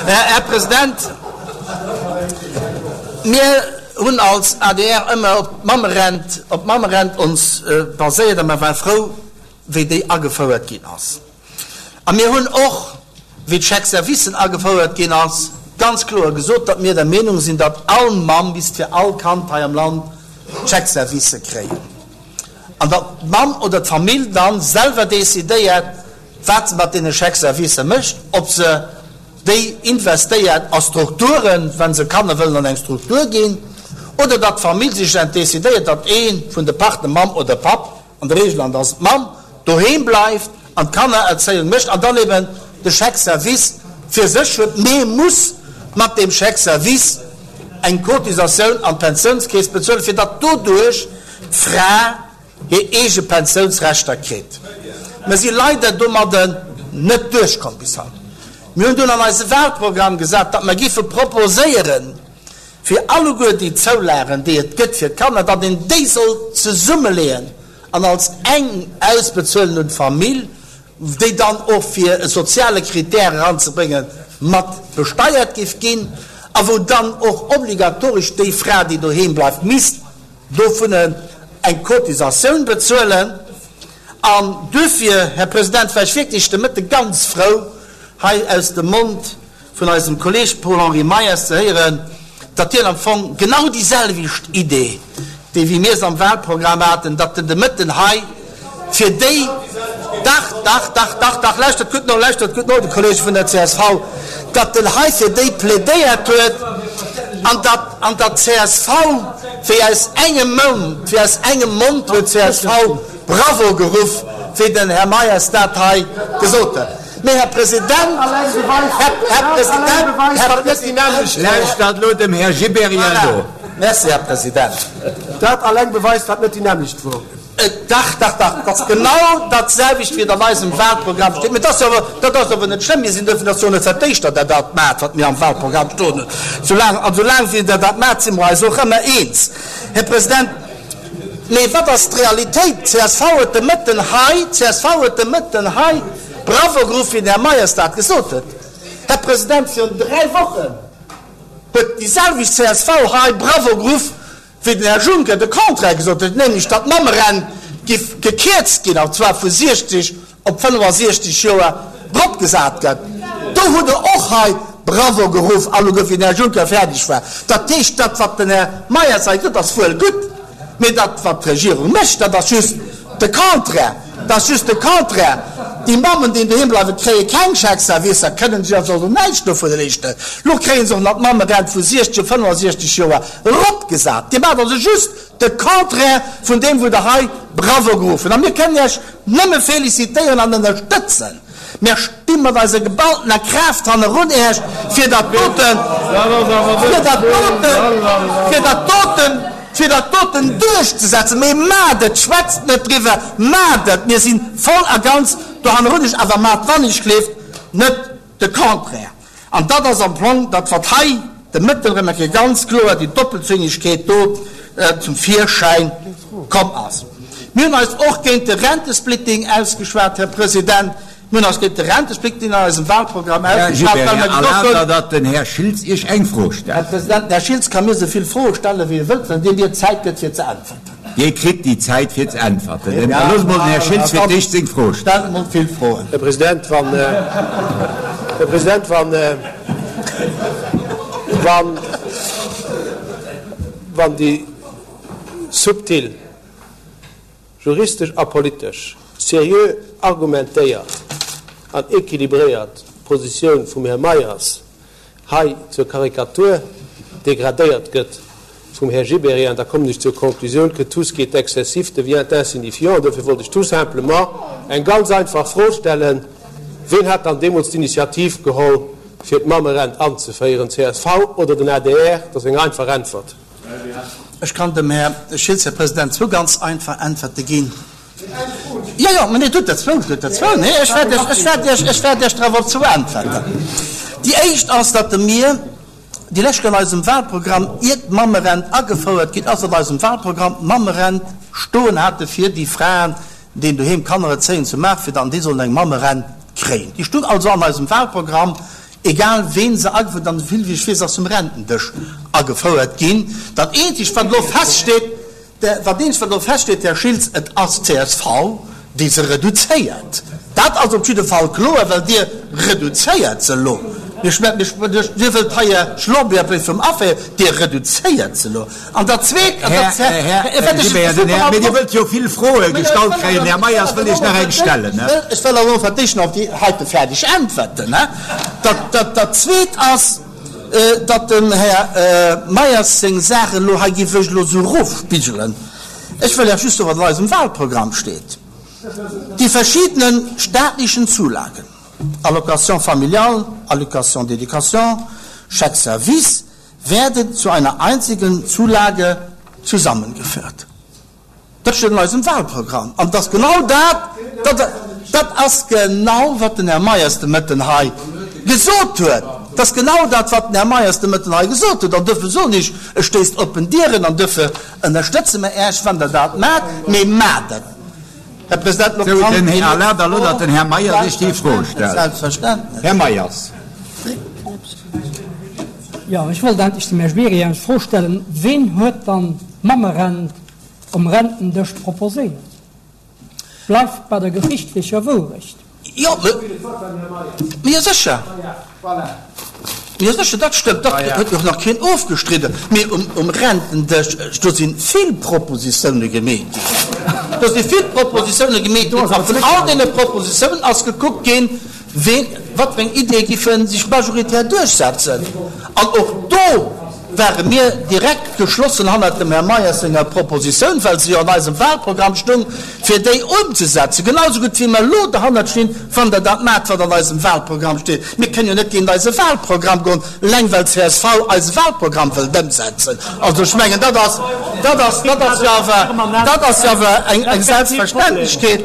Här President, mir hunn als adr ëmmer op d'Mammerent, op d'Mammerent ons baséiert a mer ware frou, wéi déi agefouert ginn ass. A mir hunn och, wéi d'Chèque-servicen agefouert ginn ass, ganz kloer gesot, datt mir der Meenung sinn, datt all Mamm misst fir all Kand hei am Land Chèque-servicë kréien an datt d'Mamm oder d'Famill da selwer decidéiert, wat se mat deene Chèque-servicë mécht, ob se déi investéiert a Strukturen, wa se Kanner wëllen an eng Struktur ginn, oder datt d'Famill sech decidéiert, datt ee vun de Partner, Mamm oder Papp, An der Regel, an dass d'Mamm doheem bleift an d'Kannererzéiung mécht an dann eben de Chèque service fir sech huet, mee muss mat deem Chèque service eng Cotisatioun an d'Pensiounskeess bezuelen, fir datt doduerch d'Fra hir eege Pensiounsrechter kritt. Mer si leider domadden net duerchkomm bis haut. Mir hunn dunn an eise Wahlprogramm gesat, datt mer giffe proposéieren, fir alleguer déi Zoulagen, déi et gëtt fir d'Kanner, datt een déi soll zesummeleeën an als eng ausbezuelen un d'Famill, déi dann och, fir e soziale Critère eranzebréngen, mat besteiert géif ginn a wou dann och obligatoresch déi Fra, déi doheem bleift, misst dovun eng Cotisatioun bezuelen. An duerfir, Här President, war ech wierklech de Mëtte ganz frou, hei aus dem Mond vun eisem Kolleg Paul-Henri Meyers ze héieren, datt hien am Fong genau déi selwecht Idee, déi wéi mir se am Wahlprogramm haten, datt en de Mëtten hei fir déi, dach, dach, dach, dach, dach, lauschtert gutt no, lauschtert gutt no, de Kollege vun der csv, datt en hei fir déi plädéiert huet an datt, an datt d'CSV wéi aus engem Mond, wéi aus engem Mond huet d'CSV Bravo geruff, wéi den Här Meyers dat hei gesot huet. Mee, Här President, Här President, Här President. Lauschtert elo dem Här Gibéryen no. Merci, Här President. Dat alleng beweist, wat net déi nämmlecht wor. Dach, dach, dach, dat ass genau dat selwecht, wéi et an eisem Wahlprogramm steet. Mee dat ass jo awer, dat ass awer net schlëmm. Mir sinn dofir, dat ass jo net dat Éischt, datt Der dat maacht, wat mir am Wahlprogramm stoen hunn. Soulaang, an soulaang wéi Der dat maacht, si mer eis och ëmmer eens, Här President. Mee wat ass d'Realitéit? D'CSV huet de Mëtten hei, d'CSV huet de Mëtten hei Bravo geruff, wéi den Här Meyers dat gesot huet. Här President, virun 3 Wochen huet déi selwecht csv hei Bravo geruff, wéi den Här Juncker de Contraire gesot huet, nämlech datt d'Mammerent giff gekierzt ginn, an zwar vu 60 op 65 Joer eropgesat gëtt. Do hutt Der och hei Bravo geruff, alleguer, wéi den Här Juncker fäerdeg war. Dat heescht, dat wat den Här Meyers hei gesot huet, ass wuel gutt, Mee dat, wat d'Regierung mécht, dat ass just de Contraire. Dat ass just de Contraire. Déi Mammen, déi doheem bleiwen, kréie keng Chèque-servicer, kënnen sech also näischt dovun leeschten. Lo kréie se och nach d'Mammerent vu 60 op 65 Joer eropgesat. Dir maacht also just de Contraire vun deem, wou Der hei Bravo geruff hutt. A mir kënnen Iech nëmme félicitéieren an ënnerstëtzen. Mär sti mat eiser geballtener Kraaft hannerun Äech, fir dat doten, fir dat doten, fir dat doten, fir dat doten duerchzesetzen. Mee maacht et! Schwätzt net driwwer, maacht et! Mir si voll a ganz dohannerun Iech, awer maacht wannechgleeft net de Contraire. An dat ass am Fong dat, wat hei de Mëtten erëm eng Kéier ganz kloer déi Doppelzüngegkeet do zum Virschäin komm ass. Mir hunn eis och géint de Rentesplitting ausgeschwat, Här President. Mir hunn eis géint de Rentesplitting an eisem Wahlprogramm Här ausgeschwat, well Gibéryen, mer gesot erlaabt hunn. Der, datt den Här Schiltz Iech eng Fro stellt? Här President, den Här Schiltz ka mir esou vill Froe stellen, wéi e wëllt, wann Dir mir d'Zäit gëtt, fir ze äntwerten. Dir kritt déi Zäit fir ze äntwerten. Da loosse mer den Här Schiltz fir d'éischt seng Fro stellen. Här President, wann, Här President, wann, wann, wann déi subtil juristesch a politesch seriö argumentéiert an équilibréiert Positioun vum Här Meyers hei zur Karikatur degradéiert gëtt vum Här Gibéryen, da kommen ech zur Conclusioun que tout ce qui est excessif devient insignifiant. An dofir wollt ech tout simplement eng ganz einfach Fro stellen, Ween hat dann deemools d'Initiativ geholl, fir d'Mammerent anzeféieren, csv oder den adr? Dat ass eng einfach Äntwert. Ech kann dem Här Schiltz, Här President, zwou ganz einfach Äntwerte ginn. Jo, jo, mä nee, tut der zwou, tut der zwou. Nee, ech wäert Iech, ech wäert Iech, ech wäert Iech darauf op zwou äntwerten. Déi éischt ass, datt de mir déi lescht Kéier an eisem Wahlprogramm, iert d'Mammerent agefouert ginn ass, an eisem Wahlprogramm d'Mammerent stoen hate fir déi Fraen, déi doheem Kanner erzéien, zu maachen, fir dann déi sollen eng Mammerent kréien. Déi stung also an eisem Wahlprogramm. Egal ween se agefouert, an esou vill wéi ech weess ass se um Rentendësch agefouert ginn. Dat eenzegt wat elo feststeet, dat eenzegt wat elo feststeet, Här Schiltz, et ass d'CSV déi se reduzéiert. Dat ass op jidde Fall kloer, well Dir reduzéiert se elo. Dir wëllt hei Är Schlorbeerbréif vum aféieren, Dir reduzéiert se elo. An dat Zweet, an dat Här Gibéryen, mee Dir wëllt jo vill Froe gestallt kréien. Här Meyers wëll Iech nach eng stellen. Ech wëll elo fir d'éischt nach op déi heite fäerdeg äntwerten. Dat Zweet ass, datt dem Här Meyers seng Saachen elo hei géif ech elo esou erofspigelen. Ech wëll Iech just soen, wat an eisem Wahlprogramm steet, Die verschiedenen staatlichen Zulagen, Allocation familiale, Allocation d'éducation, Chèque-service, werden zu einer einzigen Zulage zusammengeführt. Dat steet an eisem Wahlprogramm. An et ass genau dat, dat, dat ass genau, wat den Här Meyers de Mëtten hei gesot huet. Dat ass genau dat, wat den Här Meyers de Mëtten hei gesot huet. An duerfir soen ech, e stéisst oppen Dieren an duerfir ënnerstëtze mer Äech, wann Der dat maacht. Mee maacht et, Här President, lo Sou, kann den Här, erlaabt elo, datt den Här Meyers Iech déi Fro stellt. Selbstverständlech. Här Meyers. Jo, ech wollt eigentlech dem Här Gibéryen d'Fro stellen, Ween huet dann d'Mammerent um Rentendësch proposéiert? Bleift bei der geschichtlecher Wourecht. Jo, jo sécher, jo sécher, dat stëmmt, dat huet jo och nach keen ofgestridden. Mee um Rentendësch, do si vill Propositioune gemeet ginn. Do si vill Propositioune gemeet ginn a vun all deene Propositiounen ass gekuckt ginn, Ween, wat fir eng Ideeë giffe sech majoritär duerchsetzen? An och do ware mir direkt geschlossen hannert dem Här Meyers senger Propositioun, well se jo an eisem Wahlprogramm stung, fir déi ëmzesetzen. Genau esou gutt wéi mer elo derhannert stinn, wann Der dat maacht, wat an eisem Wahlprogramm steet. Mir kënnen jo net géint eise Wahlprogramm goen, eleng well csv eise Wahlprogramm wëllt ëmsetzen. Also ech mengen, dat ass, dat ass, dat ass jo awer, dat ass jo awer eng Selbstverständlechkeet.